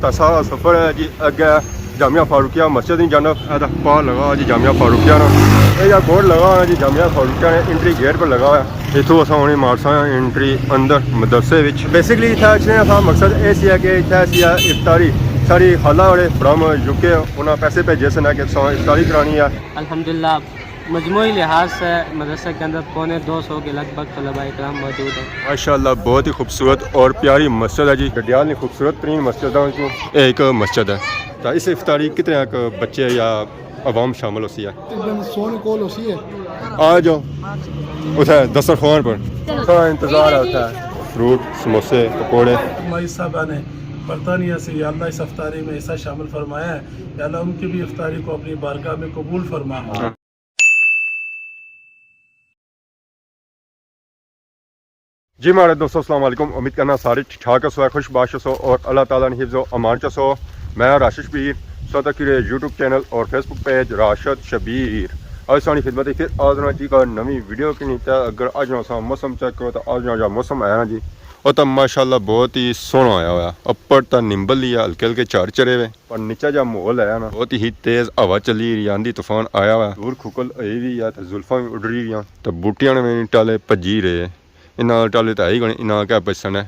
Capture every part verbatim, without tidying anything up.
تسا سفر ہے جی اگے جامعہ فاروقیہ مسجد نی جانب۔ اے تاں پار لگا جی جامعہ فاروقیہ نا۔ اے جا بورڈ لگا ہوا جی جامعہ فاروقیہ نے انٹری گیٹ پر لگا ہوا ہے۔ اتھوں اساں ہونی مارساں انٹری اندر مدرسے وچ۔ بیسیکلی اتھے اچھنے نا ساڑا مقصد اے سی ہے کہ اتھے اسی افطاری، ساڑی خالہ ہونے فرام یو کے، انہاں پیسے بھیجے سن کہ تساں افطاری کرانی ہے۔ الحمدللہ، مجموعی لحاظ سے مدرسے کے اندر پونے دو سو کے لگ بھگ طلباء کرام موجود ہیں۔ ماشاءاللہ، بہت ہی خوبصورت اور پیاری مسجد ہے جی۔ ڈڈیال نی خوبصورت ترین مسجداں وچوں ایک مسجد ہے۔ تو اس افطاری کتنے ایک بچے یا عوام شامل ہوسی ہے؟ تقریباً سو نے کول ہوسی ہے۔ آ جاؤ، اتھے دسترخوان پر تھوڑا انتظار ہے، اتھے فروٹ، سموسے، پکوڑے۔ مائی صاحبہ نے برطانیہ سے، یا اللہ، اس افطاری میں حصہ شامل فرمایا ہے۔ یا اللہ، ان کی بھی افطاری کو اپنی بارگاہ میں قبول فرما۔ جی ماڑے دوستو، السلام علیکم۔ امید کرنا سارے ٹھیک ٹھاک ہسو، خوش باش ہسو اور اللہ تعالیٰ نے حفظ و امان چ ہسو۔ میں راشد شبیر، سو تک یوٹیوب چینل اور فیس بک پیج راشد شبیر۔ اج سانی خدمت وچ پھر حاضر ہاں جی کا نوی ویڈیو کے نیتا۔ اگر اج نا سا موسم چیک کرو تو اج نا جا موسم آیا نا جی، او تو ماشاءاللہ بہت ہی سوہنا آیا ہوا۔ اپر تا نمبل لیا، ہلکے ہلکے جھڑ چڑھے ہوئے، پر نیچا جا ماحول ہے نا، بہت ہی تیز ہوا چلی رہی ہے، آندھی طوفان آیا ہوا ہے، دھوڑ کھکل ہوئی ہوئی ہے تے زلفاں بھی اڈ رہی ہیں۔ تے بوٹیاں نے وی ٹالے بھجی رہے۔ انہاں ٹالے تے ہے ہی کوئی، انہاں کیا بچسن ہے۔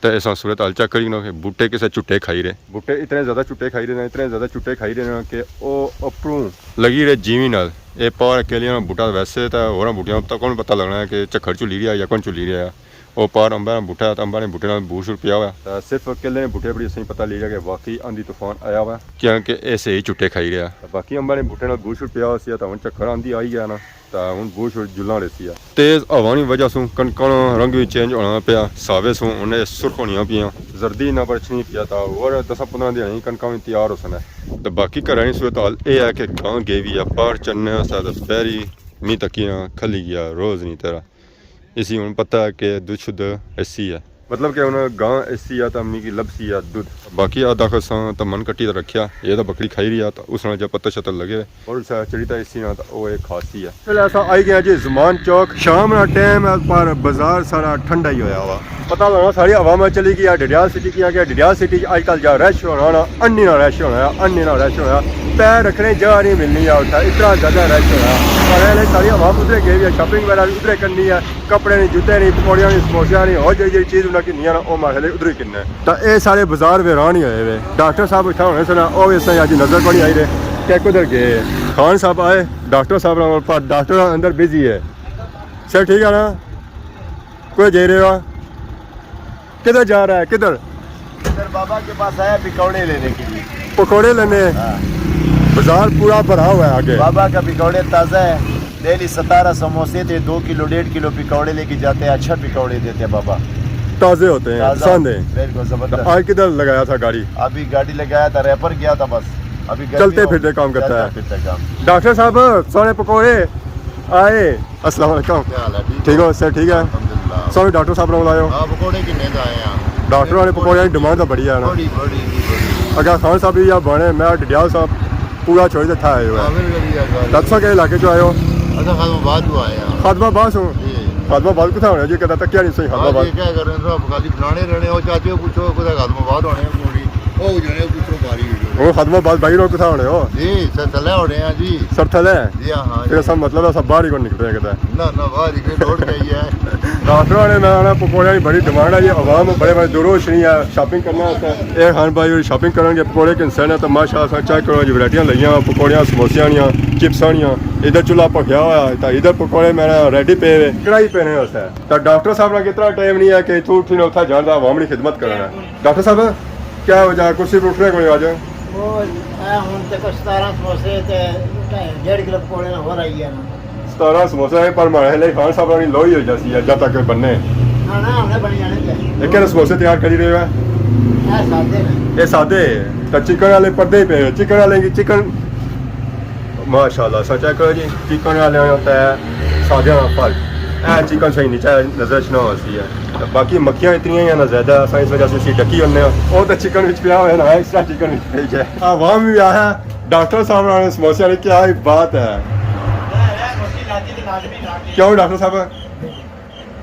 تے اساں صورت حال چیک کری کنو کہ بوٹے کسے جھٹے کھائی رہے۔ بوٹے اتنے زیادہ جھٹے کھائی رہے نے، اتنے زیادہ جھٹے کھائی رہے نے کہ او اپروں لگی رہے جیویں نال۔ اے پار اکیلیاں بوٹا ویسے تے ہوراں بوٹیاں نا پتہ کون پتہ لگنا ہے کہ جھکڑ جھلی رہیا یا کون جھلی رہیا۔ او پار امباں نا بوٹا ہے تے امباں نے بوٹے نال بور شور پیا ہوا ہے۔ تے صرف اکیلے نے بوٹے پر اساں کی پتہ لگی گیا کہ واقعی آندھی طوفان آیا ہوا ہے، کیونکہ اے صحیح جھٹے کھائی رہیا۔ تے باقی امباں نے بوٹے نال بور شور پیا ہوسی تے ہن جھکڑ آندھی آئی گیا نا۔ تے ہن بور شور جلنا رہسی آ۔ تیز ہوا نی وجہ سوں کنکاں نا رنگ وی چینج ہونا پیا، ساوے سوں ہن اے سرخ ہونیاں پیاں، زردی انہاں پر اچھنی پیا، تے ہور دساں پندراں دن ہی کنکاں وی تیار ہوسن۔ تے باقی گھراں نی صورت حال اے ہے کہ گاں گئی وی ہے پار چننے واسطے، تے بہری می تکیاں کھلی گیا روز نی طرح۔ اسی ہن پتہ ہے کہ دودھ شدھ ایسی ہے۔ مطلب کہ ہن گاں ایسی آ تاں میکی لبسی آ دودھ۔ باقی آ داخل ساں تاں من کٹی تے رکھیا، اے تاں بکری کھائی رہی آ تاں اس نال جا پتہ شتہ لگے۔ اور سا چڑی تاں ایسی نال تاں او اے کھاسی آ۔ چلو اساں آئی گئے جی زمان چوک، شام نا ٹائم ہے پر بازار سارا ٹھنڈا ہی ہویا ہوا۔ پتہ لگنا ساری عوام چلی گئی آ ڈڈیال سٹی کی آ گیا، ڈڈیال سٹی اج کل جا رش ہونا نا، انی نا رش ہونا، انی نا رش ہونا۔ پیر رکھنے جگہ نہیں ملنی آ اتھا، اتنا زیادہ رش ہونا۔ پر اے ساری عوام ادھرے گئی ہوئی ہے، شاپنگ وغیرہ بھی ادھرے کرنی ہے۔ کپڑے نی، جوتے نی، پکوڑیاں نی، سموسیاں نی، ہور جیڑی جیڑی چیز انہاں کی نی آ نا، او مارے اڈری کنے۔ تاں اے سارے بازار ویران ہی ہوئے وے۔ ڈاکٹر صاحب اتھا ہونے سن، او وی اساں اج نظر کونی آئی رہے کہ کدھر گئے۔ خان صاحب آئے، ڈاکٹر صاحب نال، پر ڈاکٹر اندر بزی ہے۔ سر ٹھیک ہے نا؟ کوئی جائی رہے ہو؟ کدھر جا رہا ہے؟ کدھر؟ ادھر بابا کے پاس آیا پکوڑے لینے کے لیے۔ پکوڑے لینے؟ ہاں۔ بازار پورا بھرا ہوا ہے آگے۔ بابا کا پکوڑے تازہ ہے۔ ڈیلی ستارہ سموسے تھے، دو کلو، ڈیڑھ کلو پکوڑے لے کے جاتے ہیں، اچھا پکوڑے دیتے ہیں بابا۔ تازے ہوتے ہیں، تازہ پسند ہوتے ہیں۔ ہیں۔ بالکل زبردست۔ آج کدھر لگایا تھا گاڑی؟ ابھی گاڑی لگایا تھا، ریپر گیا تھا بس۔ ابھی گرمی چلتے ہو-، پھرتے کام کرتا چلتا ہے۔ پھرتا کام۔ ڈاکٹر صاحب، سونے پکوڑے آئے۔ السلام علیکم۔ کیا حال ہے؟ ٹھیک ٹھیک ہو؟ ہو؟ سر ٹھیک ہے؟ الحمدللہ۔ سونے ڈاکٹر صاحب نال آئے ہو؟ ہاں، پکوڑے کنے دا آئے ہیں۔ ڈاکٹر والے پکوڑے کی ڈیمانڈ تو بڑی ہے نا۔ بڑی، بڑی، جی، بڑی۔ اگر خان صاحب یا بنے، میں ڈڈیال صاحب پورا چھوڑ کے تھا آئے ہو۔ ہاں، بالکل، یہ گل ہے۔ ڈاکٹر صاحب کے علاقے چوں آئے ہو؟ اچھا، خادم آباد تو آئے ہیں۔ خادم آباد سوں؟ جی۔ خادم آباد کتھا ہونا جی؟ کدے تکیا نہیں سہی خادم آباد۔ آج یہ کیا کر رہے ہیں؟ خالی بنانے رہنے ہو، چاچے کو پوچھو، کدھر خادم آباد ہونے ہیں، پوری۔ او جانے پوچھو باری۔ او خادم آباد بائی روڈ کتھا ہونے ہو؟ جی، سر تھلے ہونے ہیں جی۔ سر تھلے؟ جی ہاں، ہاں، پھر جی۔ اساں مطلب اساں باہر ہی کون نکلے کدے۔ نہ، نہ، باہر ہی کوئی روڈ پہ ہی ہے۔ ڈاکٹر والے نال نا پکوڑیاں نی بڑی ڈیمانڈ ہے جی، عوام بڑے بڑے دوروں شنی ہے شاپنگ کرنے واسطے۔ اے خان بھائی ہوری شاپنگ کرن گے، پکوڑے کنسن ہے تو ماشاءاللہ اساں چیک کرو جی، ورائٹیاں لگیاں، پکوڑیاں، سموسیاں نیاں، چپساں نیاں، ادھر چولہا پکیا ہوا ہے، تو ادھر پکوڑے میں ریڈی پے ہوئے، کڑاہی پینے واسطے۔ تو ڈاکٹر صاحب نا کتنا ٹائم نہیں ہے کہ اتھوں اٹھی نے اتھا جان دا عوام نی خدمت کرنا ہے۔ ڈاکٹر صاحب، کیا وجہ ہے کرسی پر اٹھنے کو نہیں آج؟ وہ اے ہن تک ستارہ سموسے تے ڈیڑھ کلو پکوڑے نال ہور آئی گیا نا۔ ستارہ سموسے ہیں، پر ماڑے لئی خان صاحب نی لوئی ہو جاسی ہے جب تک بننے۔ نہ، نہ، ہمیں بنی جانے چاہیے۔ یہ کہڑے سموسے تیار کری رہے ہو؟ اے سادے نے۔ یہ سادے؟ تو چکن والے پردے ہی پے، چکن والے کی چکن۔ ماشاءاللہ، سچ ہے کرو جی، چکن والے ہوتا ہے سادے نا فرق۔ اے چکن صحیح نیچے نظر اچھنا ہوسی ہے۔ باقی مکھیاں اتنی ہیں نا زیادہ، اساں اس وجہ سے اسی ڈکی ہونے ہیں۔ او تے چکن وچ پیا ہویا نا، ایکسٹرا چکن وچ پئی ہے۔ عوام بھی آیا ہے، ڈاکٹر صاحب نے سموسے والے، کیا ہی بات ہے۔ کیوں ڈاکٹر صاحب؟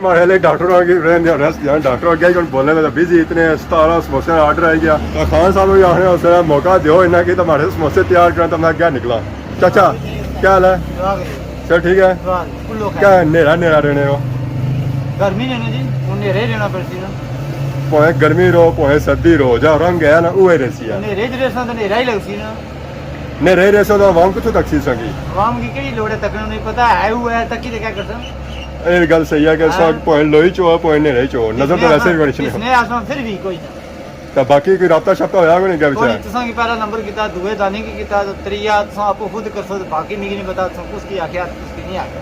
ہمارے لیے ڈاکٹر آ کے رہنے ریسٹ جان، ڈاکٹر آ گیا ہی کون بولنے میں تو بزی، اتنے ستارہ سموسے آرڈر آئی گیا۔ تو خان صاحب بھی آخنے اس طرح موقع دیو انہیں کہ تمہارے سموسے تیار کرنا تو میں کیا نکلا۔ چاچا، کیا حال ہے؟ سر ٹھیک ہے؟ کیا نیرا نیرا رہنے ہو؟ گرمی نے نا جی، ہن نیرا ہی رہنا پڑسی نا۔ پویں گرمی رو، پویں سردی رو، جا رنگ ہے نا، اوہی رہسی ہے۔ نیرے چ رہساں تے نیرا ہی لگسی نا۔ نیرے رہسو تو عوام کتھوں تک سی سنگی؟ عوام کی کہڑی لوڑ ہے تکنے، انہیں پتہ ہے وہ ہے، تکی تے کیا کرساں؟ یہ گل صحیح ہے کہ سو ہاں۔ پویں لوئی چو، پویں نیرے چو، نظر تو کسنے ویسے ہی آساں، بڑی چنی۔ کسنے آساں پھر بھی کوئی نہ۔ تو باقی کوئی رابطہ شابطہ ہویا کوئی نہیں کیا کوئی بچار؟ تساں کی پہلا نمبر کیتا، دوئے دانی کی کیتا، تریا تساں آپ خود کرسو، باقی میگی نہیں پتا تساں کس کی آکھیا، کس کی نہیں آکھیا۔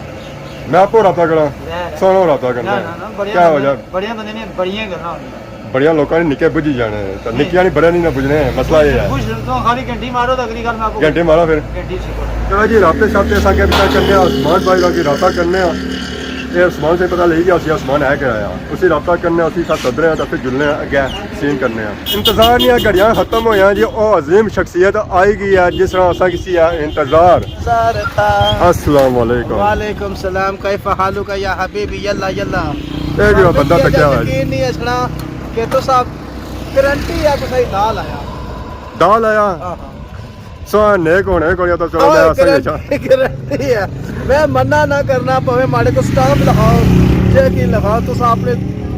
میں آپ رابطہ کرا، ظاہر ہے۔ سونا رابطہ کرنا نہ، ہے۔ نہ، نہ، بڑیاں کیا ہو بندے، جائے؟ بڑیاں بندے نے بڑیاں گلاں ہوندیاں۔ بڑیاں لوکاں نے نکے بجھی جانے ہیں، تو نہیں۔ نکیاں نہیں بڑے نہیں نہ بجھنے ہیں، مسئلہ یہ ہے۔ کچھ تو خالی گھنٹی مارو تو اگلی گل میں آپ کو گھنٹی مارو پھر۔ گھنٹی چھوڑو۔ چلو جی، رابطے شابطے اساں کے پتہ کرنے ہیں، عثمان بھائی کا کی رابطہ کرنے ہیں۔ یہ عثمان سے پتہ لگی گیا، اسی عثمان ہے کہڑا ہے۔ اسی رابطہ کرنے ہیں، اسی ساتھ صدرے ہیں، تو پھر جلنے ہیں، اگے سین کرنے ہیں۔ انتظار نہیں ہے، گھڑیاں ختم ہویا جی، او عظیم شخصیت آئی گئی ہے، جس طرح اساں کسی ہے انتظار۔ انتظار تھا۔ السلام علیکم۔ وعلیکم السلام، کیف حالک یا حبیبی؟ یلا، یلا۔ اے جیڑا بندہ تکیا ہوا ہے۔ یقین نہیں اچھنا کہ تساں گارنٹی ہے، کوئی دال آیا۔ دال آیا؟ ہاں، ہاں۔ سو نیک ہونے کو تو چلو، میں اساں ہی اچھا۔ گارنٹی، گارنٹی ہے۔ میں منع نہ کرنا، پویں ماڑے کو سٹامپ لکھاؤ، جے کی لکھاؤ، تساں اپنے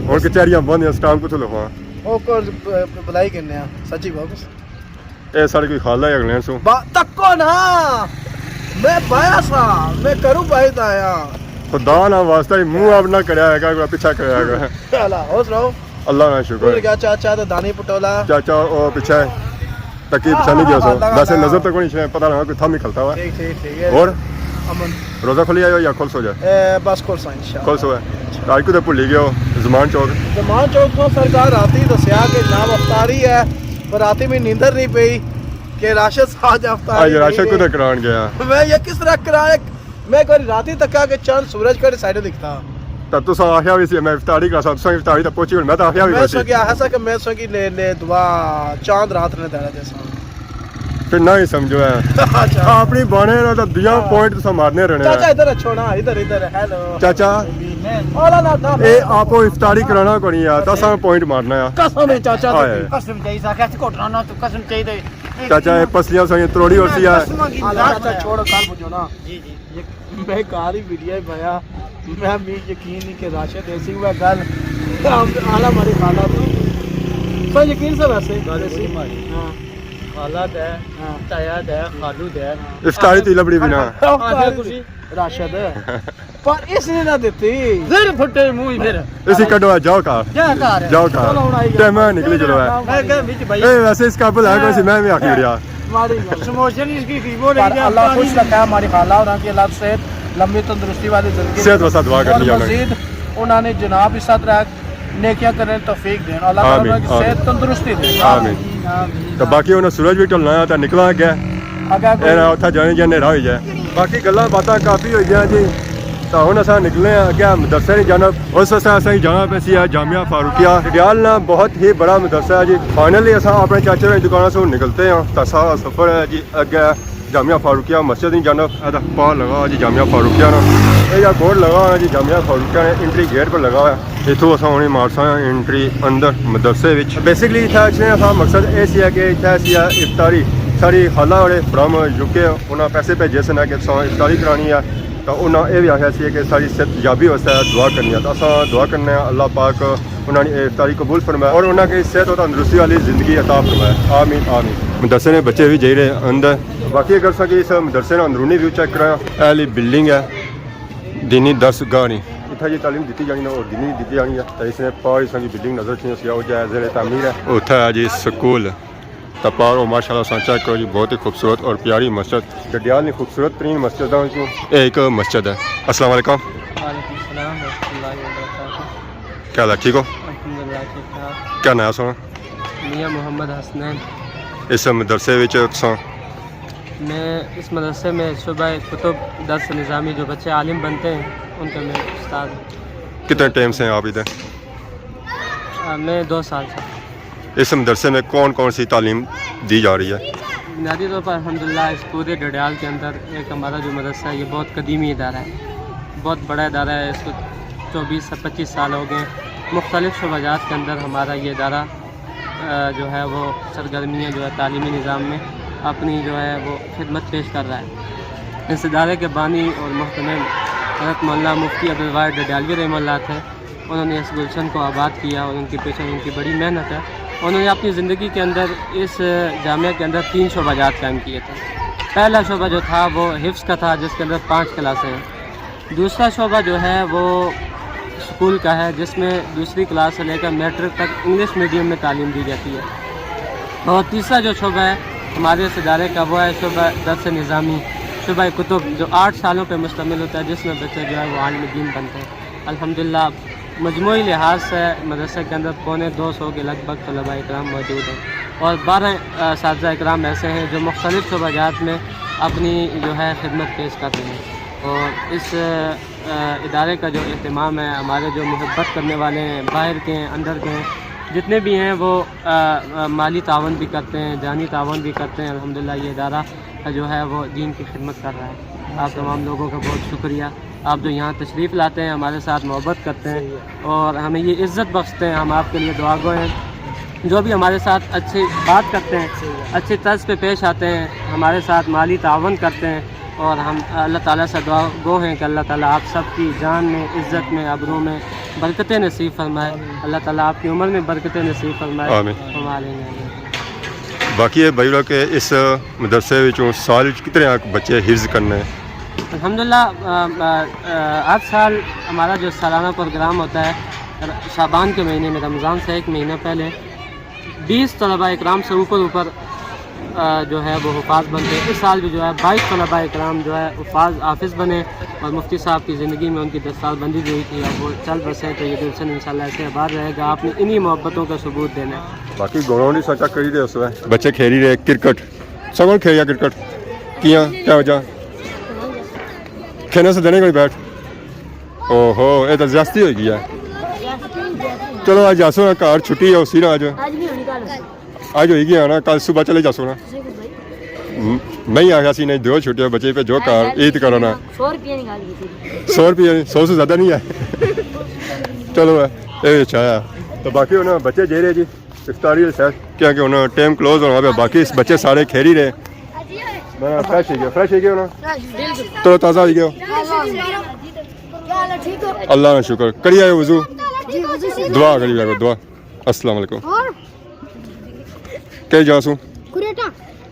ہن کچہریاں بند ہیں، سٹامپ کتھوں لکھواں؟ او کو بلائی کنے آ، سچی بات۔ اے ساڑے کوئی خالہ ہے اگلے سو۔ با-، تکو نا، میں بایا سا، میں کروں بائی دا آیا۔ خدا نا واسطہ ہی منہ آپ نہ کریا ہے، کوئی پیچھا کریا ہے۔ اللہ، ہو سناؤ؟ اللہ نا شکر۔ بھول گیا چاچا تے دانی پٹولا۔ چاچا او پیچھے تکی پیچھے نہیں گیا سو۔ ہاں، ہاں، ویسے ہاں۔ نظر تو کوئی نہیں، پتہ لگا کوئی تھام ہی کھلتا ہوا۔ ٹھیک، ٹھیک، ٹھیک ہے۔ اور؟ امن۔ روزہ کھولی آئے ہو یا کھل سو جائے؟ اے، بس کھل سو انشاءاللہ۔ کھل سو ہے۔ تو آج کدے بھلی گئے ہو؟ زمان چوک۔ زمان چوک تو سرکار راتی دسیا کہ جناب افطاری ہے، پر راتی میں نیندر نہیں پئی کہ راشد صاحب افطاری آج راشد نہیں کدے ہے۔ کران گیا؟ میں یہ کس طرح کران، میں کوئی راتی تکا کہ چاند سورج کہڑے سائیڈ دکھتا۔ تو تساں آخیا بھی سی میں افطاری کرا سا، تساں افطاری تو پہنچی ہوئی، میں تو آخیا بھی میں کوئی سی۔ سو کہ آخیا سا کہ میں سو کہ لے لے دعا چاند رات نے دینا جیسا۔ پھر نہ ہی سمجھو ہے۔ اچھا۔ اپنی بانے نا تو دیاں ہاں۔ پوائنٹ تساں مارنے رہنے چاچا ہیں۔ ادھر اچھو نا، ادھر، ادھر، ہیلو۔ چاچا۔ اولا نا تھا۔ اے آپ کو افطاری کرانا کونی ہے، تساں پوائنٹ مارنا ہے۔ قسم ہے چاچا آئے۔ تیری۔ قسم چاہیے سا، کیسے گھوٹنا نا تو قسم چاہیے۔ چاچا، اے پسلیاں ساریاں تروڑی ہوسی ہے۔ قسم کی اللہ ذات چاچا ہے۔ چھوڑو، گل بجو نا۔ جی، جی۔ یہ میں گھر ہی ویڈیو ہی پایا، میں بھی یقین نہیں کہ راشد ایسی ہوا گل۔ آلا ماری خالہ تو۔ تو یقین سے ویسے۔ گل ایسی۔ وہی ماری۔ ہاں۔ خالہ دے، ہاں۔ تایا دے، خالو دے۔ افطاری تی لبڑی بنا۔ آخر خوشی۔ راشد۔ پر اس نے نہ دیتی۔ زر پھٹے منہ پھر۔ اسی کڈو ہے، جاؤ گھر۔ جا گھر۔ جاؤ گھر۔ چلو ہن آئی گیا۔ ٹائم ہے نکلی چلو ہے۔ میں کہا وچ بھائی اے ویسے اس قابل ہے کوئی سی، میں بھی آخی اڑیا۔ ماری گل۔ سموسے نہیں اس کی قیمت پر نہیں اللہ جانتا خوش نہیں۔ رکھا ہے ہماری خالہ اور کی اللہ صحت، لمبی تندرستی والی زندگی صحت واسطے دعا اور کرنی ہے انہوں نے۔ مزید انہوں نے جناب اس طرح نیکیاں کرنے توفیق دین۔ اللہ تعالیٰ آمین، انہوں کی آمین۔ صحت تندرستی دے۔ آمین۔ آمین۔ تو باقی انہوں سورج بھی ڈھلنا ہے تو نکلا گیا۔ اگے کوئی ایرا اتھا جانے جانے راہ ہوئی جائے۔ باقی گلاں باتاں کافی ہوئی گیاں جی۔ تو ہن اساں نکلنے ہیں اگے مدرسے نی جانب۔ اس واسطے اساں کی جانا پیسی ہے جامعہ فاروقیہ۔ ڈڈیال نا بہت ہی بڑا مدرسہ ہے جی۔ فائنلی اساں اپنے چاچے ہوراں نی دکاناں سے ہن نکلتے ہیں۔ تو سارا سفر ہے جی اگے جامعہ فاروقیہ مسجد نی جانب۔ اے دا پار لگا ہوا جی جامعہ فاروقیہ نا۔ اے جا بورڈ لگا ہوا جی جامعہ فاروقیہ نے انٹری گیٹ پر لگا ہوا ہے۔ اتھوں اساں ہن مارساں انٹری اندر مدرسے وچ۔ بیسیکلی اتھا اچھنے دا مقصد اے سی ہے کہ اتھا اسی افطاری ساڑی خالہ ہوراں فرام یو کے انہاں پیسے بھیجے سن کہ تساں افطاری کرانی ہے، تو انہاں اے وی آخیا سی کہ ساڑی صحت یابی واسطے دعا کرنی ہے، تو اساں دعا کرنے آں اللہ پاک انہاں نی اے افطاری قبول فرمائے اور انہاں کی صحت و تندرستی والی زندگی عطا فرمائے۔ آمین، آمین۔ مدرسے نے بچے وی جائی رہے اندر۔ باقی اگر اساں کی اس مدرسے نا اندرونی ویو چیک کراں، اے آلی بلڈنگ ہے دینی درس گاہ نی۔ اتھا جی تعلیم دتی جانی ہے اور دینی دتی جانی ہے، تو اس نے پار اساں کی بلڈنگ نظر اچھنی سی، او جا زیر تعمیر ہے۔ اتھا ہے جی سکول۔ تے پار او ماشاءاللہ تساں چیک کرو جی، بہت ہی خوبصورت اور پیاری مسجد۔ ڈڈیال نی خوبصورت ترین مسجداں وچوں اے ایک مسجد ہے۔ السلام علیکم۔ وعلیکم السلام ورحمۃ اللہ وبرکاتہ۔ کیا حال ہے، ٹھیک ہو؟ الحمدللہ، ٹھیک ٹھاک۔ کیا ناں ہے تساں؟ میاں محمد حسنین۔ اس مدرسے وچ تساں؟ میں اس مدرسے میں شعبہ کتب درس نظامی، جو بچے عالم بنتے ہیں، ان کا میں استاد ہوں۔ کتنے ٹائم سے ہیں آپ ادھر؟ آ، میں دو سال سے۔ اس مدرسے میں کون کون سی تعلیم دی جا رہی ہے؟ بنیادی طور پر الحمدللہ اس پورے ڈڈیال کے اندر ایک ہمارا جو مدرسہ ہے، یہ بہت قدیمی ادارہ ہے، بہت بڑا ادارہ ہے۔ اس کو چوبیس سے پچیس سال ہو گئے، مختلف شعبہ جات کے اندر ہمارا یہ ادارہ، آ، جو ہے وہ سرگرمیاں جو ہے تعلیمی نظام میں اپنی جو ہے وہ خدمت پیش کر رہا ہے۔ اس ادارے کے بانی اور مہتمم حضرت مولانا مفتی عبدالواحد ڈڈیالوی رحمہ اللہ تھے۔ انہوں نے اس گلشن کو آباد کیا اور ان کے پیچھے ان کی بڑی محنت ہے۔ انہوں نے اپنی زندگی کے اندر اس جامعہ کے اندر تین شعبہ جات قائم کیے تھے۔ پہلا شعبہ جو تھا وہ حفظ کا تھا، جس کے اندر پانچ کلاسیں ہیں۔ دوسرا شعبہ جو ہے وہ اسکول کا ہے، جس میں دوسری کلاس سے لے کر میٹرک تک انگلش میڈیم میں تعلیم دی جاتی ہے۔ اور تیسرا جو شعبہ ہے ہمارے اس ادارے کا، وہ ہے شعبہ درس نظامی، شعبہ کتب، جو آٹھ سالوں پہ مشتمل ہوتا ہے، جس میں بچے جو ہے وہ عالم دین بنتے ہیں۔ الحمدللہ، مجموعی لحاظ سے مدرسے کے اندر پونے دو سو کے لگ بھگ طلباء اکرام موجود ہیں اور بارہ، آ، اساتذہ اکرام ایسے ہیں جو مختلف شعبہ جات میں اپنی جو ہے خدمت پیش کر رہے ہیں۔ اور اس، آ، ادارے کا جو اہتمام ہے، ہمارے جو محبت کرنے والے ہیں، باہر کے ہیں، اندر کے ہیں، جتنے بھی ہیں، وہ، آ، آ، مالی تعاون بھی کرتے ہیں، جانی تعاون بھی کرتے ہیں۔ الحمدللہ، یہ ادارہ جو ہے وہ دین کی خدمت کر رہا ہے۔ آپ تمام لوگوں کا بہت شکریہ، آپ جو یہاں تشریف لاتے ہیں، ہمارے ساتھ محبت کرتے ہیں اور ہمیں یہ عزت بخشتے ہیں۔ ہم آپ کے لیے دعا گو ہیں۔ جو بھی ہمارے ساتھ اچھی بات کرتے ہیں، اچھی طرز پہ پیش آتے ہیں، ہمارے ساتھ مالی تعاون کرتے ہیں، اور ہم اللہ تعالیٰ سے دعا گو ہیں کہ اللہ تعالیٰ آپ سب کی جان میں، عزت میں، ابرو میں برکتیں نصیب فرمائے۔ اللہ تعالیٰ آپ کی عمر میں برکتیں نصیب فرمائے۔ آمین۔ ہمارے لیے۔ باقی یہ بھائی ہوراں کہ اس مدرسے وچوں سال وچ کتنے آک بچے حفظ کرنے؟ الحمدللہ، آ، آ، آ، ہر سال ہمارا جو سالانہ پروگرام ہوتا ہے، شعبان کے مہینے میں، رمضان سے ایک مہینہ پہلے، بیس طلباء اکرام سے اوپر اوپر، آ، جو ہے وہ حفاظ بنتے ہیں۔ اس سال بھی جو ہے بائیس طلباء اکرام جو ہے حفاظ حافظ بنے اور مفتی صاحب کی زندگی میں ان کی دستار بندی بھی ہوئی تھی۔ اب وہ چل بسے تو یہ گلشن انشاءاللہ ایسے آباد رہے گا۔ آپ نے انہی محبتوں کا ثبوت دینا ہے۔ باقی گراؤنڈ ہی سچا کری دے اس وقت۔ بچے کھیلی رہے کرکٹ۔ سب کون کھیلیا کرکٹ؟ کیاں؟ کیا وجہ؟ کھیلنے سے دینے کوئی بیٹھ۔ اوہو، یہ تو زیادتی ہوئی گئی ہے۔ چلو، اج جاسو نا گھر، چھٹی ہے اسی نا اج۔ اج نہیں ہونی، کل۔ اج ہوئی گیا نا، کل صبح چلے جاسو نا۔ تسی کچھ بھائی؟ ہم، نہیں آخیا سی، نہیں، دو چھٹیاں بچے پہ جو گھر عید کرو نا۔ سو روپیے نکال کے تھی۔ سو روپیے، سو سے زیادہ نہیں ہے۔ چلو، اے اچھا ہے۔ تو باقی ہونا بچے جے رہے جی، افطاری سر، کیا کہ ہونا ٹائم کلوز ہونا پیا، باقی اس بچے سارے کھیلی رہے۔ میں فریش ہی گیا، فریش ہی گیا ہونا۔ ترو تازہ ہی گیا۔ کیا حال ہے؟ ٹھیک ہو؟ اللہ کا شکر۔ کری آئے وضو؟ جی، وضو سے۔ دعا کری آئے، دعا۔ السلام علیکم۔ اور؟ کیا جاسو؟ کریٹا۔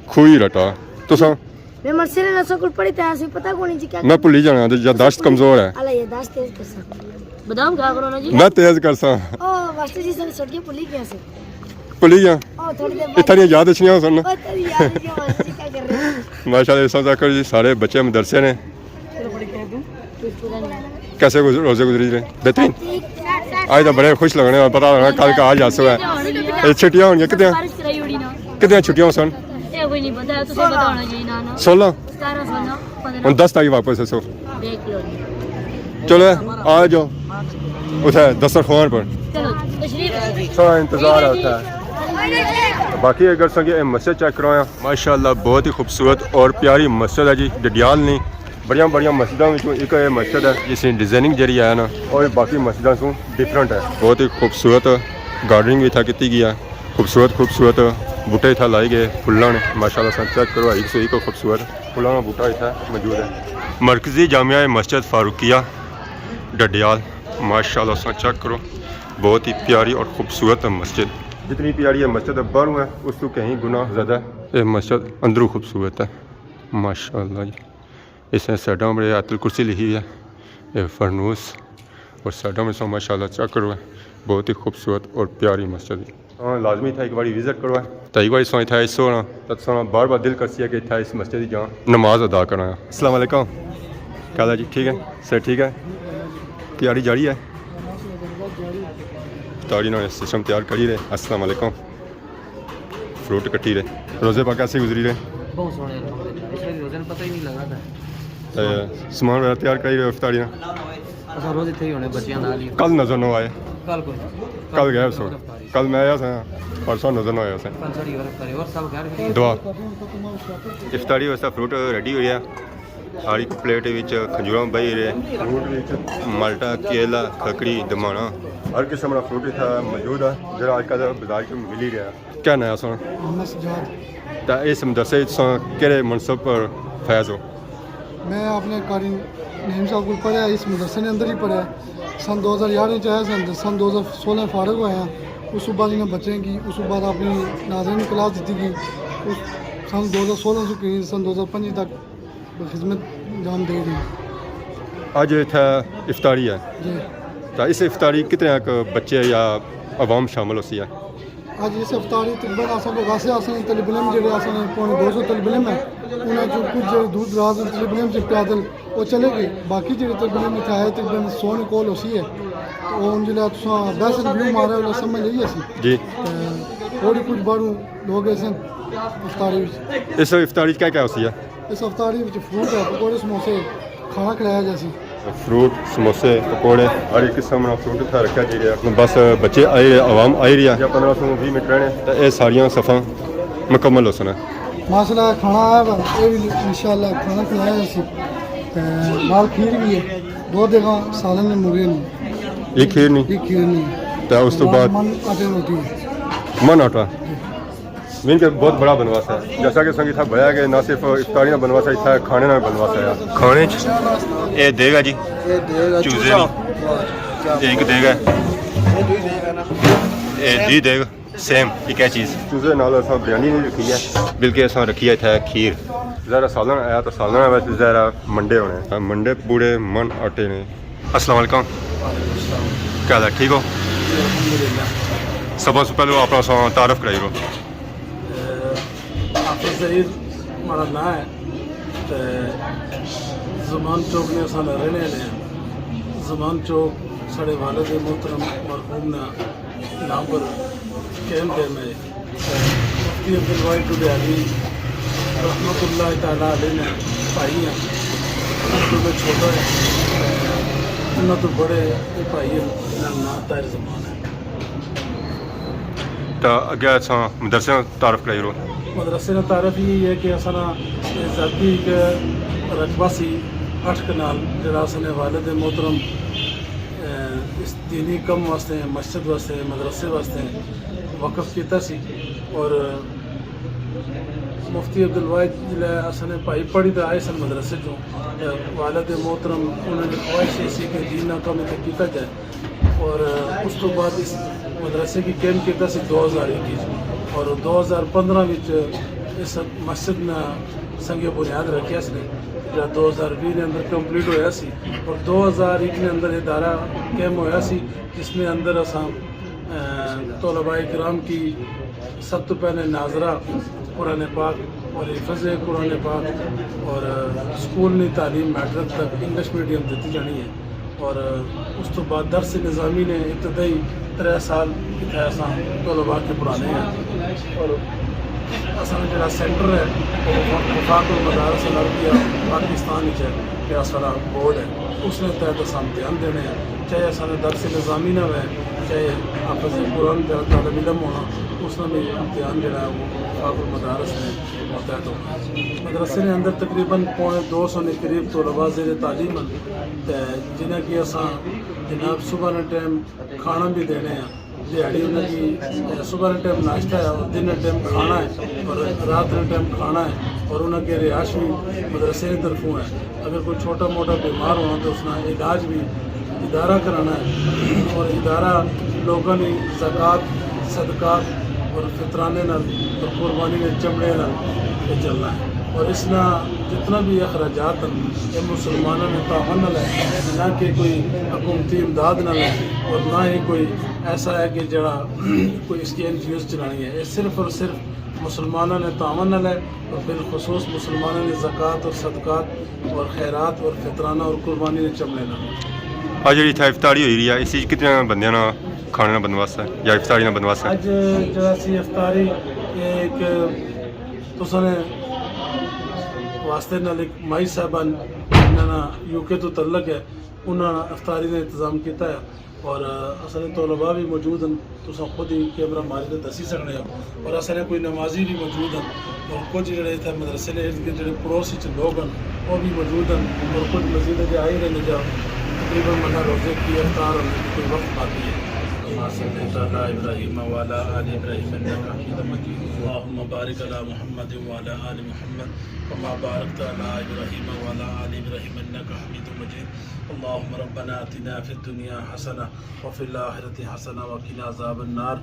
کھوئی رٹا۔ تساں؟ میں مرسے نے نسو کول پڑھی تے آسی، پتہ کونی جی کیا میں بھلی جانا، تے یادداشت کمزور ہے۔ اللہ یادداشت تیز کرسا۔ بادام کھا کرو نا جی۔ میں تیز کرسا۔ او، واسطے جی سن سٹ کے بھلی گیا سی۔ بھلی گیا؟ او، تھوڑی دیر بعد۔ اتھا دیاں یاد اچھنیاں سن۔ او، تیری یاد اچھنیاں، ماشاءاللہ، اس طرح کرو جی، سارے بچے مدرسے نے۔ کیسے گز-، روزے گزری رہے؟ بہترین۔ آج تو بڑے خوش لگنے اور پتہ لگنا کل کا آج جاسو ہے۔ اے چھٹیاں ہونیاں کتنے؟ کتنے چھٹیاں ہو سن؟ سولہ؟ ہن دس تاریخ واپس ہے سو۔ چلو، آ جاؤ۔ اتھے دسترخوان پر۔ سارا انتظار ہے اتھے۔ باقی اگر سنگے اے مسجد چیک کروایا، ماشاءاللہ بہت ہی خوبصورت اور پیاری مسجد ہے جی، ڈڈیال نی بڑیاں بڑیاں مسجداں وچوں ایک اے مسجد ہے، جس نی ڈیزائننگ جیڑی ہے نا، اور باقی مسجداں سوں ڈفرنٹ ہے۔ بہت ہی خوبصورت گارڈننگ بھی اتھا کیتی گئی ہے، خوبصورت خوبصورت بوٹے اتھا لائے گئے پھلاں نے، ماشاءاللہ سن چیک کرو، ایک سو ایک خوبصورت پھلاں نا بوٹا اتھا موجود ہے۔ مرکزی جامعہ مسجد فاروقیہ ڈڈیال، ماشاءاللہ سن چیک کرو، بہت ہی پیاری اور خوبصورت مسجد۔ جتنی پیاری یہ مسجد باہروں ہے، اس تو کہیں گنا زیادہ یہ مسجد اندروں خوبصورت ہے، ماشاءاللہ جی۔ اس نے سائیڈاں پر آیت الکرسی لکھی ہوئی ہے، یہ فرنوس، اور سائیڈاں میں سو ماشاءاللہ چیک کرو، بہت ہی خوبصورت اور پیاری مسجد ہے۔ ہاں، لازمی تھا ایک باری وزٹ کرو، تو ایک باری سو اتھا ایسو نا، تو سو بار بار دل کرسی ہے کہ اتھا اس مسجد جاں نماز ادا کرنا۔ السلام علیکم، کیا حال ہے جی؟ ٹھیک ہے سر؟ ٹھیک ہے، تیاری جاری ہے؟ تیاری نا سسٹم تیار کری رہے۔ السلام علیکم۔ فروٹ کٹی رہے۔ روزے پاک کیسے گزری رہے؟ بہت سوہنے الحمدللہ، اس ویلے روزے نوں پتہ ہی نہیں لگا تھا۔ تے سامان وغیرہ تیار کری رہے افطاری نا؟ اساں روز اتھے ہی ہونے بچیاں نال ہی۔ کل نظر نہ آئے؟ کل کوئی؟ کل گئے سو۔ کل میں آیا سا، پرسوں نظر نہ آیا سا۔ کل ساڑی اور افطاری اور سب گھر۔ دعا۔ افطاری واسطے فروٹ ریڈی ہوئی ہے۔ ہر ایک پلیٹ وچ کھجوراں بہی رہے، فروٹ وچ مالٹا، کیلا، کھکڑی، دمانا، ہر قسم کا فروٹ اتھا موجود ہے، جڑا اج کل بازار چ ملی رہا۔ کیا ناں ہے سن؟ محمد سجاد۔ تے اس مدرسے وچ تساں کیڑے منصب پر فائز ہو؟ میں اپنے قاری نعیم صاحب کول پڑھیا، اس مدرسے نے اندر ہی پڑھیا۔ سن دو ہزار یارہ چ آیا سن، تے سن دو ہزار سولہ فارغ ہویا۔ اس تو بعد انہاں بچیں کی، اس تو بعد اپنی ناظرین کلاس دتی گئی۔ اس سن دو ہزار سولہ سے کی سن دو ہزار پنجی تک خدمت انجام دے گئی۔ اج اتھے افطاری ہے۔ جی۔ تے اس افطاری کتنے ک بچے یا عوام شامل ہوسی ہے؟ اج اس افطاری تقریباً اساں کو ویسے اساں طالب علم جڑے اساں نے پونے دو سو طالب علم ہے، انہاں چوں کچھ جڑے دور دراز دے طالب علم سے پیدل وہ چلے گئے، باقی جڑے طالب علم اتھے آئے تقریباً سو نے کول ہوسی ہے۔ تو ہن جڑا تساں بحث ریویو مارے، انہاں سمجھ لئی اسی۔ جی۔ تے اور بھی کچھ باہروں لوگ ایسے افطاری وچ۔ اس افطاری وچ کیا کیا ہوسی ہے؟ اس افطاری وچ فروٹ ہے، پکوڑے، سموسے کھانا کھلایا جاسی۔ فروٹ، سموسے، پکوڑے، ہر ایک قسم نا فروٹ اتھا رکھیا جی رہیا۔ بس بچے آئی رہے، عوام آئی رہی ہے۔ یا پندرہ سو ویہہ منٹ رہنے۔ تے اے ساریاں صفاں مکمل ہوسن۔ ماشاءاللہ کھانا آیا وا، اے بھی انشاءاللہ کھانا کھلایا جاسی۔ تے نال کھیر بھی ہے، دو دیگاں سالن نے مرغے نے۔ یہ کھیر نہیں؟ یہ کھیر نہیں۔ تے اس تو بعد من آٹے روٹی ہے۔ من آٹا؟ مین کہ بہت بڑا بنواس ہے۔ جیسا کہ سنگی تھا بھیا کہ نہ صرف افطاری نہ بنواس ہے، اتھا کھانے نہ بنواس ہے۔ کھانے چ اے دیگ ہے جی، اے دیگ ہے، چوزے چوزا۔ نی۔ اے ایک دیگ ہے۔ اے دوئی دیگ ہے نا۔ اے دوئی دیگ، سیم، ایک ہے چیز۔ چوزے نال اساں بریانی نہیں رکھی ہے۔ بلکہ اساں رکھی ہے اتھا کھیر۔ ذرا سالن آیا تو سالن ہے، ویسے ذرا منڈے ہونے۔ ہاں، منڈے پورے من آٹے نے۔ السلام علیکم۔ کیا حال ہے؟ ٹھیک ہو؟ الحمدللہ۔ سب سے پہلے اپنا سا تعارف کرائی رو۔ اے، حافظ ظہیر ماڑا ناں ہے۔ تے زمان چوک نے اساں رہنے والے ہیں۔ زمان چوک ساڑے والد محترم مرحوم نے نام پر قائم قائم ہے۔ مفتی عبدالواحد ڈڈیالی رحمت اللہ تعالیٰ علیہ نے بھائی ہیں۔ انہاں تو میں چھوٹا ہے، انہاں تو بڑے یہ بھائی ہیں، انہاں نا نام طاہر زمان ہے۔ تا اگے اساں مدرسے نا تعارف کرائی رو۔ مدرسے نا تعارف یہ ہے کہ اساں نا ذاتی ایک رقبہ سی اٹھ کنال، جڑا اساں نے والد محترم، اے، اس دینی کم واسطے، مسجد واسطے، مدرسے واسطے وقف کیتا سی۔ اور مفتی عبدالواحد جلے اساں نے بھائی پڑھی تے آئے سن مدرسے چوں، تے والد محترم انہاں نے خواہش یہ سی کہ دین نا کم اتھے کیتا جائے۔ اور اس تو بعد اس مدرسے کی قائم کیتا سی دو ہزار اکی، اور دو ہزار پندرہ وچ اس مسجد نا سنگ بنیاد رکھیا سی۔ جڑا دو ہزار ویہہ نے اندر کمپلیٹ ہویا سی، اور دو ہزار اک نے اندر ادارہ قائم ہویا سی، جس نے اندر اساں، اے، طلباء کرام کی سب تو پہلے ناظرہ قرآن پاک اور حفظ قرآن پاک اور اسکول نی تعلیم میٹرک تک انگلش میڈیم دتی جانی ہے۔ اور اس تو بعد درس نظامی نے ابتدائی ترے سال اتھے اساں طلباء کے پڑھانے ہیں۔ اور اساں جڑا سینٹر ہے، وہ وفاق المدارس العربیہ پاکستان وچ ہے، جڑا سارا بورڈ ہے، اس نے تحت اساں امتحان دینے ہیں۔ چاہے اساں نے درس نظامی نہ ہوئے، چاہے حافظ قرآن جڑا طالب علم ہونا، اس نا بھی امتحان جڑا ہے وہ وفاق المدارس نے ماتحت ہونا۔ مدرسے نے اندر تقریباً پونے دو سو نے قریب طلباء زیر تعلیم ہیں، تے جنہاں کی اساں جناب صبح نے ٹائم کھانا بھی دینے ہیں، دیہاڑی انہاں کی صبح نے ٹائم ناشتہ ہے اور دن نے ٹائم کھانا ہے اور رات نے ٹائم کھانا ہے، اور انہاں کی رہائش بھی مدرسے کی طرفوں ہے۔ اگر کوئی چھوٹا موٹا بیمار ہونا تو اس نا علاج بھی ادارہ کرانا ہے، اور ادارہ لوگاں نے زکوٰۃ، صدقات اور فطرانے نال اور قربانی نے چمڑے نال یہ چلنا ہے۔ اور اس نا جتنا بھی اخراجات ہیں، یہ مسلمانوں نے تعاون نال ہے، نہ کہ کوئی حکومتی امداد نال ہے اور نہ ہی کوئی ایسا ہے کہ جڑا کوئی اس کی این جی اوز چلانی ہے۔ یہ صرف اور صرف مسلمانوں نے تعاون نال ہے، اور بالخصوص مسلمانوں نے زکوٰۃ اور صدقات اور خیرات اور فطرانہ اور قربانی نے چمڑے نال۔ آج جڑی اتھا افطاری ہوئی رہی ہے، اس وچ کتنے بندیاں نا کھانے نا بندوبست ہے یا افطاری نا بندوبست ہے؟ اج جڑا سی افطاری، یہ ایک تساں نے واسطے نال ایک مائی صاحبان، انہاں نا یو کے تو تعلق ہے، انہاں افطاری نے انتظام کیتا ہے۔ اور اساں نے طلباء بھی موجود ہیں، تساں خود ہی کیمرہ ماری تے دسی سکنے ہو۔ اور اساں نے کوئی نمازی بھی موجود ہیں، اور کچھ جڑے اتھے مدرسے نے ارد گرد جڑے پڑوس وچ لوگ ہیں، وہ بھی موجود ہیں، اور کچھ مسجد دے آئی رہنے جا، تقریباً منا روزے کی افطار ہونے کی کوئی وقت باقی ہے۔ کما صلیت علی ابراہیم وعلی آل ابراہیم انک حمید مجید۔ اللہم بارک علی محمد وعلی آل محمد کما بارکت علی ابراہیم وعلی آل ابراہیم انک حمید مجید۔ اللہم ربنا آتنا فی الدنیا حسنہ وفی الآخرۃ حسنہ وقنا عذاب النار۔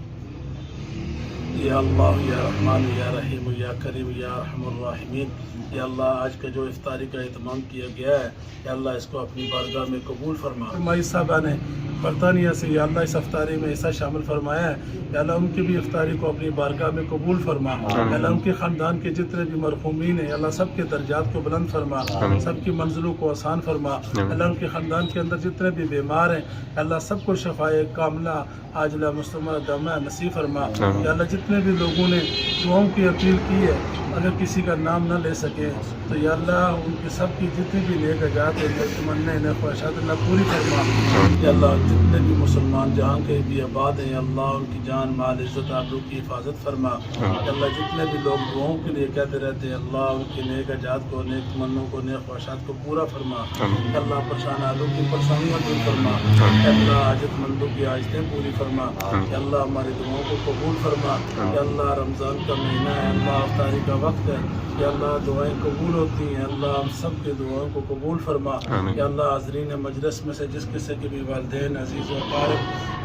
یا اللہ، یا رحمان، یا رحیم، یا کریم، یا ارحم الراحمین۔ یا اللہ، آج کا جو افطاری کا اہتمام کیا گیا ہے، یا اللہ، اس کو اپنی بارگاہ میں قبول فرما۔ مائی صاحبہ نے برطانیہ سے، یا اللہ، اس افطاری میں حصہ شامل فرمایا ہے، یا اللہ، ان کی بھی افطاری کو اپنی بارگاہ میں قبول فرما۔ آمین۔ یا اللہ، ان کے خاندان کے جتنے بھی مرحومین ہیں، یا اللہ، سب کے درجات کو بلند فرما، آمین۔ سب کی منزلوں کو آسان فرما۔ آمین۔ اللہ، ان کے خاندان کے اندر جتنے بھی بیمار ہیں، یا اللہ، سب کو شفائے کاملہ عاجلہ مستمرہ دامہ نصیب فرما۔ آمین۔ یا اللہ، جتنے بھی لوگوں نے دعاؤں کی اپیل کی ہے، اگر کسی کا نام نہ لے سکے تو یا اللہ، ان کی سب کی جتنی بھی نیک حاجات ہیں، نیک تمنا ہیں، نیک خواہشات، اللہ پوری فرما۔ آمین۔ یا اللہ، جتنے بھی مسلمان جہاں کہیں بھی آباد ہیں، یا اللہ، ان کی جان، مال، عزت، آبرو کی حفاظت فرما۔ آمین۔ یا اللہ، جتنے بھی لوگ دعاؤں کے لیے کہتے رہتے ہیں، اللہ، ان کی نیک حاجات کو، نیک تمنوں کو، نیک خواہشات کو پورا فرما۔ آمین۔ اللہ، پریشان حالوں کی پریشانیاں دور فرما۔ آمین۔ اللہ، حاجت مندوں کی حاجتیں پوری فرما۔ آمین۔ اللہ، ہماری دعاؤں کو قبول فرما۔ آمین۔ اللہ، رمضان کا مہینہ ہے، اللہ، افطاری کا وقت ہے۔ یا اللہ، دعائیں قبول ہوتی ہیں۔ اللہ، ہم سب کے دعاؤں کو قبول فرما۔ آمین۔ یا اللہ، حاضرین مجلس میں سے جس کسی کے بھی والدین، عزیز و اقارب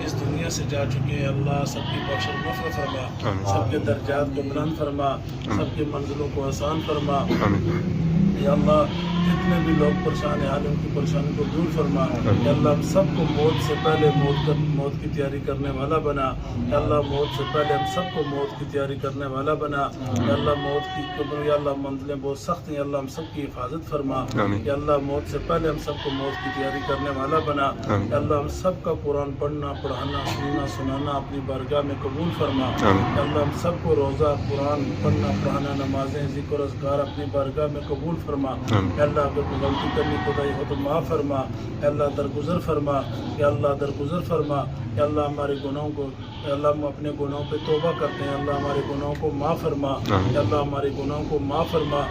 اس دنیا سے جا چکے ہیں، اللہ، سب کی بخش و مغفرت فرما۔ آمین۔ سب کے درجات کو بلند فرما۔ آمین۔ سب کی منزلوں کو آسان فرما۔ آمین۔ یا اللہ، جتنے بھی لوگ پریشان حال ہیں، ان کی پریشانی کو دور فرما۔ آمین۔ یا اللہ، ہم سب کو موت سے پہلے موت کر، موت کی تیاری کرنے والا بنا۔ یا اللہ، موت سے پہلے ہم سب کو موت کی تیاری کرنے والا بنا۔ یا اللہ، موت کی قبر، یا اللہ، منزلیں بہت سخت ہیں۔ یا اللہ، ہم سب کی حفاظت فرما۔ آمین۔ یا اللہ، موت سے پہلے ہم سب کو موت کی تیاری کرنے والا بنا۔ آمین۔ یا اللہ، ہم سب کا قرآن پڑھنا، پڑھانا، سننا، سنانا اپنی بارگاہ میں قبول فرما۔ آمین۔ یا اللہ، ہم سب کو روزہ، قرآن پڑھنا، پڑھانا، نمازیں، ذکر و اذکار اپنی بارگاہ میں قبول فرما۔ آمین۔ یا اللہ، اگر کوئی غلطی کرنی کوتاہی ہو تو معاف فرما۔ یا اللہ، درگزر فرما۔ یا اللہ، درگزر فرما۔ یا اللہ، ہمارے گناہوں کو، یا اللہ، ہم اپنے گناہوں پہ توبہ کرتے ہیں۔ اللہ، ہمارے گناہوں کو معاف فرما۔ آمین۔ یا اللہ، ہمارے گناہوں کو معاف فرما۔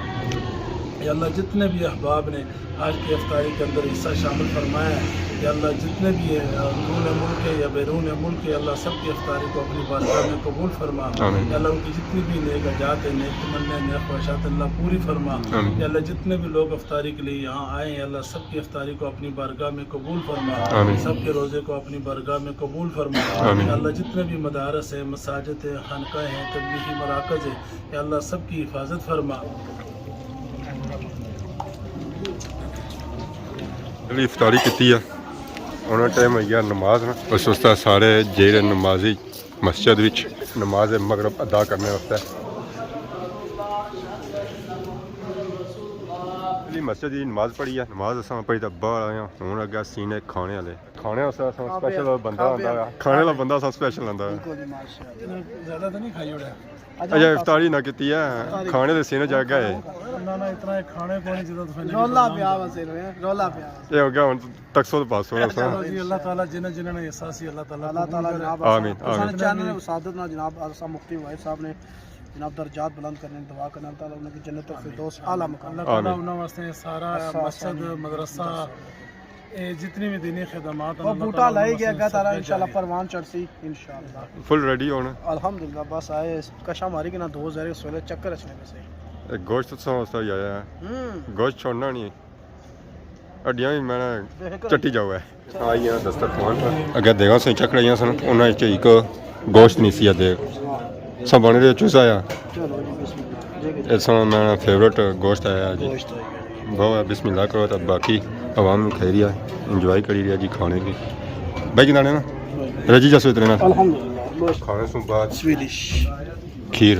یا اللہ، جتنے بھی احباب نے آج کی افطاری کے اندر حصہ شامل فرمایا ہے، یا اللہ، جتنے بھی ہیں، اندرون ملک ہے یا بیرون ملک ہے، اللہ، سب کی افطاری کو اپنی بارگاہ میں قبول فرما۔ آمین۔ یا اللہ، ان کی جتنی بھی نیک حاجات ہیں، نیک تمنا، نیک خواہشات، اللہ، پوری فرما۔ آمین۔ یا اللہ، جتنے بھی لوگ افطاری کے لیے یہاں آئے ہیں، اللہ، سب کی افطاری کو اپنی بارگاہ میں قبول فرما۔ آمین۔ سب کے روزے کو اپنی بارگاہ میں قبول فرما۔ آمین۔ یا اللہ، جتنے بھی مدارس ہیں، مساجد ہیں، خانقاہیں ہیں، تبلیغی مراکز ہیں، یا اللہ، سب کی حفاظت فرما۔ علی افطاری کیتی ہے، انہاں ٹائم ہوئی گیا نماز نا۔ اس واسطے سارے جیڑے نمازی مسجد وچ نماز مغرب ادا کرنے واسطے۔ علی مسجد دی نماز پڑھی ہے، نماز اساں پڑھی تے باہر آئے ہاں۔ ہن اگے سین ہے کھانے والے۔ کھانے واسطے اساں ہاں، سپیشل بندہ کھانے آندا ہے۔ کھانے والا بندہ اساں سپیشل آندا ہے۔ بالکل جی، ماشاءاللہ۔ زیادہ تو نہیں کھائی اڑیا؟ اچھا، افطاری نہ کیتی ہے، افطاری۔ کھانے دے سینے جا گئے۔ نہ، نہ، اتنا کھانے کو نہیں جتنا تساں نے رولا پیا وا سر، رولا پیا وا۔ یہ ہو گیا ہن تک سو پاس ہو رہا سا۔ چلو جی، اللہ تعالیٰ جنہاں جنہاں نے حصہ سی، اللہ تعالیٰ اللہ تعالیٰ قبول کرے۔ جناب آمین، آسان آمین۔ چینل استاد نا جناب آسان مفتی واحد صاحب نے جناب درجات بلند کرنے، دعا کرنا اللہ تعالیٰ انہاں کی جنت الفردوس اعلیٰ مقام۔ اللہ تعالیٰ آمین۔ انہاں واسطے سارا اچھا، مسجد، اچھا۔ مدرسہ، اے جتنی بھی دینی خدمات ہیں، وہ اللہ بوٹا تعالیٰ لائی انہاں گیا، واسطے اللہ تعالیٰ صدقے انشاءاللہ جاریہ۔ پروان چڑھ سی انشاءاللہ۔ فل ریڈی ہونا۔ الحمدللہ، بس آئے کشا ماری کے نا دو زہرے سویرے چکر اچھنے میں سے۔ اے گوشت تو سو سا ہی آیا ہے۔ ہوں۔ گوشت چھوڑنا نہیں۔ ہڈیاں بھی میں نے چٹی جاؤ ہے۔ آئی ہیں دسترخوان پر۔ اگے دیگاں سن چکھ رہیاں سن، انہاں وچ ایک گوشت نہیں سی ادے۔ سب بنے دے چوزا آیا۔ چلو جی، بسم اللہ۔ اے سن میرا فیورٹ گوشت آیا جی۔ گوشت آیا۔ بہو ہے، بسم اللہ کرو تے باقی عوام کھائی رہی ہے، انجوائے کری رہی ہے جی کھانے کی۔ بھائی کتنے نا؟ رجی جاسو اتنے نا؟ الحمدللہ۔ گوشت کھانے سن بعد سویڈش۔ کھیر۔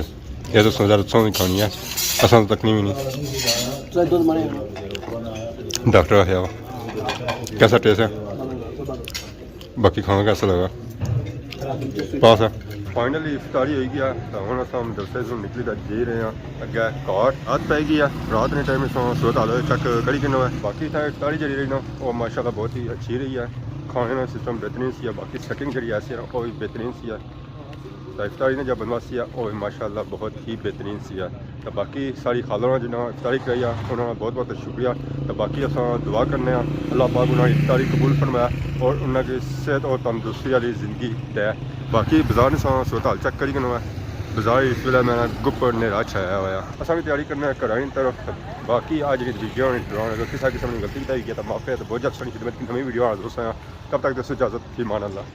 یہ تو سوچا رسوں بھی کھانی ہے، اساں تو تکنی بھی نہیں۔ ڈاکٹر آخیا وا۔ کیسا ٹیسٹ ہے؟ باقی کھانا کیسا لگا؟ پاس ہے۔ فائنلی افطاری ہوئی گیا، تو ہن اساں مدرسے سے نکلی تے جی رہے ہیں اگے گھر۔ رات پی گئی ہے، رات نے ٹائم اساں صورت حال چیک کری کنے ہوئے۔ باقی اتھا افطاری جڑی رہی نا، وہ ماشاءاللہ بہت ہی اچھی رہی ہے۔ کھانے نا سسٹم بہترین سی ہے، باقی سیٹنگ جڑی ایسی ہے نا، وہ بھی بہترین سی ہے۔ تے افطاری نے جا بندوبست سی ہے، وہ بھی ماشاءاللہ بہت ہی بہترین سی ہے۔ تے باقی ساری خالہ نے جنہاں افطاری کرائی ہے، انہاں نا بہت بہت شکریہ۔ تے باقی اساں دعا کرنے ہاں اللہ پاک انہاں کی افطاری قبول فرمائے اور انہاں کی صحت اور تندرستی والی زندگی دے۔ باقی بازار نے ساں صورت حال چیک کری گھنو ہے۔ بازار اس ویلے میں گپ نیرا چھایا ہوا ہے۔ اساں بھی تیاری کرنے ہاں گھراں نی طرف۔ باقی آج جڑی ویڈیو ہونے دوران اگر کسا قسم نی غلطی کیتی ہوئی ہے تے معافی ہے، تے بہت جلد تساں نی خدمت کی نویں ویڈیو حاضر ہوساں۔ تب تک دوستو اجازت، فی امان اللہ۔